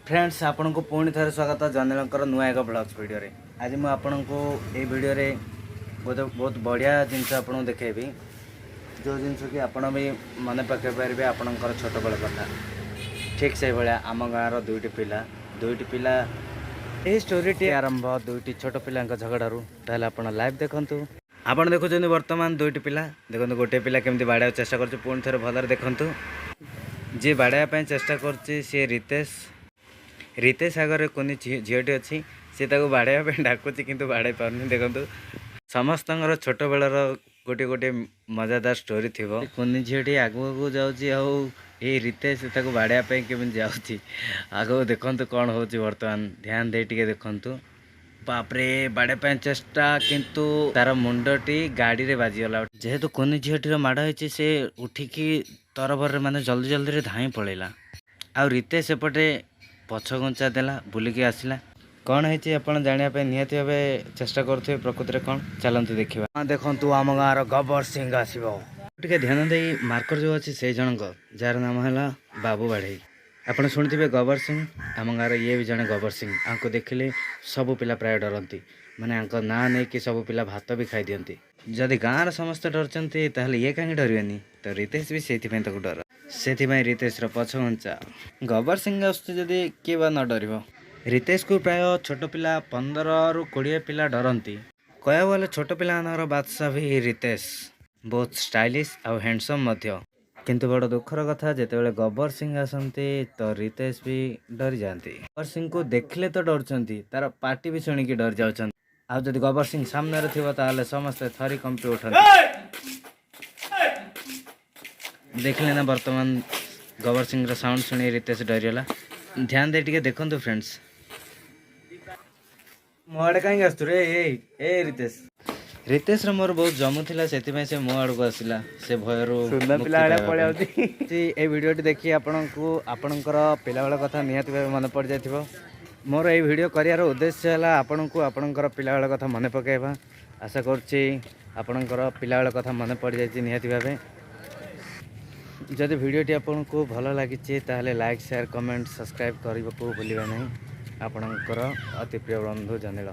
Friends, ଆପଣଙ୍କୁ ପୁଣି ଥରେ ସ୍ୱାଗତ ଜନିଲଙ୍କର ନୂଆ ଏକ ବ୍ଲଗ୍ସ ଭିଡ଼ିଓରେ। ଆଜି ମୁଁ ଆପଣଙ୍କୁ ଏଇ ଭିଡ଼ିଓରେ ଗୋଟେ ବହୁତ ବଢ଼ିଆ ଜିନିଷ ଆପଣଙ୍କୁ ଦେଖେଇବି, ଯେଉଁ ଜିନିଷ କି ଆପଣ ବି ମନେ ପକାଇ ପାରିବେ ଆପଣଙ୍କର ଛୋଟବେଳ କଥା। ଠିକ୍ ସେଇଭଳିଆ ଆମ ଗାଁର ଦୁଇଟି ପିଲା। ଏହି ଷ୍ଟୋରିଟି ଆରମ୍ଭ ଦୁଇଟି ଛୋଟ ପିଲାଙ୍କ ଝଗଡ଼ାରୁ। ତାହେଲେ ଆପଣ ଲାଇଭ୍ ଦେଖନ୍ତୁ। ଆପଣ ଦେଖୁଛନ୍ତି ବର୍ତ୍ତମାନ ଦୁଇଟି ପିଲା। ଦେଖନ୍ତୁ, ଗୋଟିଏ ପିଲା କେମିତି ବାଡ଼େଇବାକୁ ଚେଷ୍ଟା କରୁଛି। ପୁଣି ଥରେ ଭଲରେ ଦେଖନ୍ତୁ। ଯିଏ ବାଡ଼େଇବା ପାଇଁ ଚେଷ୍ଟା କରୁଛି, ସିଏ ରିତେଶ। ରିତେଶ ଆଗରେ କୁନି ଝିଅଟି ଅଛି। ସେ ତାକୁ ବାଡ଼େଇବା ପାଇଁ ଡାକୁଛି, କିନ୍ତୁ ବାଡ଼େଇ ପାରୁନି। ଦେଖନ୍ତୁ, ସମସ୍ତଙ୍କର ଛୋଟବେଳର ଗୋଟିଏ ଗୋଟିଏ ମଜାଦାର ଷ୍ଟୋରି ଥିବ। କୁନି ଝିଅଟି ଆଗକୁ ଯାଉଛି ଆଉ ଏଇ ରିତେଶ ତାକୁ ବାଡ଼େଇବା ପାଇଁ କେମିତି ଯାଉଛି। ଆଗକୁ ଦେଖନ୍ତୁ କ'ଣ ହେଉଛି। ବର୍ତ୍ତମାନ ଧ୍ୟାନ ଦେଇ ଟିକେ ଦେଖନ୍ତୁ। ବାପରେ, ବାଡ଼େଇବା ପାଇଁ ଚେଷ୍ଟା, କିନ୍ତୁ ତାର ମୁଣ୍ଡଟି ଗାଡ଼ିରେ ବାଜିଗଲା। ଯେହେତୁ କୁନି ଝିଅଟିର ମାଡ଼ ହେଇଛି, ସେ ଉଠିକି ତରବରରେ, ମାନେ ଜଲ୍ଦି ଜଲ୍ଦିରେ ଧାଇଁ ପଳେଇଲା। ଆଉ ରିତେଶ ସେପଟେ ପଛ ଘୁଞ୍ଚା ଦେଲା, ବୁଲିକି ଆସିଲା। କ'ଣ ହେଇଛି ଆପଣ ଜାଣିବା ପାଇଁ ନିହାତି ଭାବେ ଚେଷ୍ଟା କରୁଥିବେ। ପ୍ରକୃତରେ କ'ଣ, ଚାଲନ୍ତୁ ଦେଖିବା। ହଁ, ଦେଖନ୍ତୁ, ଆମ ଗାଁର ଗବର ସିଂ ଆସିବ। ଟିକେ ଧ୍ୟାନ ଦେଇ, ମାର୍କର ଯେଉଁ ଅଛି, ସେଇ ଜଣଙ୍କ, ଯାହାର ନାମ ହେଲା ବାବୁ ବାଢ଼େଇ। ଆପଣ ଶୁଣିଥିବେ ଗବର ସିଂ। ଆମ ଗାଁର ଇଏ ବି ଜଣେ ଗବର ସିଂ। ଆଙ୍କୁ ଦେଖିଲେ ସବୁ ପିଲା ପ୍ରାୟ ଡରନ୍ତି। ମାନେ ଆଙ୍କ ନାଁ ନେଇକି ସବୁ ପିଲା ଭାତ ବି ଖାଇଦିଅନ୍ତି। ଯଦି ଗାଁର ସମସ୍ତେ ଡରୁଛନ୍ତି, ତାହେଲେ ଇଏ କାହିଁକି ଡରିବେନି? ତ ରିତେଶ ବି ସେଇଥିପାଇଁ ତାକୁ ଡର। ସେଥିପାଇଁ ରିତେଶର ପଛ ଘୁଞ୍ଚା। ଗବର ସିଂ ଆସୁଛି ଯଦି, କିଏ ବା ନ ଡରିବ? ରିତେଶକୁ ପ୍ରାୟ ଛୋଟ ପିଲା 15ରୁ 20 ପିଲା ଡରନ୍ତି। କହିବାକୁ ଗଲେ ଛୋଟ ପିଲାମାନଙ୍କର ବାଦଶାହ ବି ରିତେଶ। ବହୁତ ଷ୍ଟାଇଲିଶ ଆଉ ହ୍ୟାଣ୍ଡସମ୍ ମଧ୍ୟ। କିନ୍ତୁ ବଡ଼ ଦୁଃଖର କଥା, ଯେତେବେଳେ ଗବର ସିଂ ଆସନ୍ତି ତ ରିତେଶ ବି ଡରିଯାଆନ୍ତି। ଗବର ସିଂକୁ ଦେଖିଲେ ତ ଡରୁଛନ୍ତି, ତାର ପାଟି ବି ଶୁଣିକି ଡରି ଯାଉଛନ୍ତି। ଆଉ ଯଦି ଗବର ସିଂ ସାମ୍ନାରେ ଥିବ, ତାହେଲେ ସମସ୍ତେ ଥରି କମ୍ପି ଉଠନ୍ତି। ଦେଖିଲେ ନା, ବର୍ତ୍ତମାନ ଗବର ସିଂର ସାଉଣ୍ଡ ଶୁଣି ରିତେଶ ଡରିଗଲା। ଧ୍ୟାନ ଦେଇ ଟିକେ ଦେଖନ୍ତୁ ଫ୍ରେଣ୍ଡସ୍। ମୋ ଆଡ଼େ କାହିଁକି ଆସୁଛୁ ରେ? ଏଇ ଏ ରିତେଶ, ରିତେଶର ମୋର ବହୁତ ଜମୁଥିଲା, ସେଥିପାଇଁ ସେ ମୋ ଆଡ଼କୁ ଆସିଲା ସେ ଭୟରୁ ସୁନା ମୁକ୍ତି ପିଲା ଭଳିଆ ପାଇବା ପଳେଇ ପାଇଁ। ଆଉଛି। ଏଇ ଭିଡ଼ିଓଟି ଦେଖି ଆପଣଙ୍କୁ ଆପଣଙ୍କର ପିଲାବେଳ କଥା ନିହାତି ଭାବେ ମନେ ପଡ଼ିଯାଇଥିବ। ମୋର ଏଇ ଭିଡ଼ିଓ କରିବାର ଉଦ୍ଦେଶ୍ୟ ହେଲା ଆପଣଙ୍କୁ ଆପଣଙ୍କର ପିଲାବେଳ କଥା ମନେ ପକାଇବା। ଆଶା କରୁଛି ଆପଣଙ୍କର ପିଲାବେଳ କଥା ମନେ ପଡ଼ିଯାଇଛି ନିହାତି ଭାବେ। ଯଦି ଭିଡ଼ିଓଟି ଆପଣଙ୍କୁ ଭଲ ଲାଗିଛି, ତାହେଲେ ଲାଇକ୍, ସେୟାର, କମେଣ୍ଟ, ସବସ୍କ୍ରାଇବ୍ କରିବାକୁ ଭୁଲିବେ ନାହିଁ। ଆପଣଙ୍କର ଅତି ପ୍ରିୟ ବନ୍ଧୁ ଜନିଳ।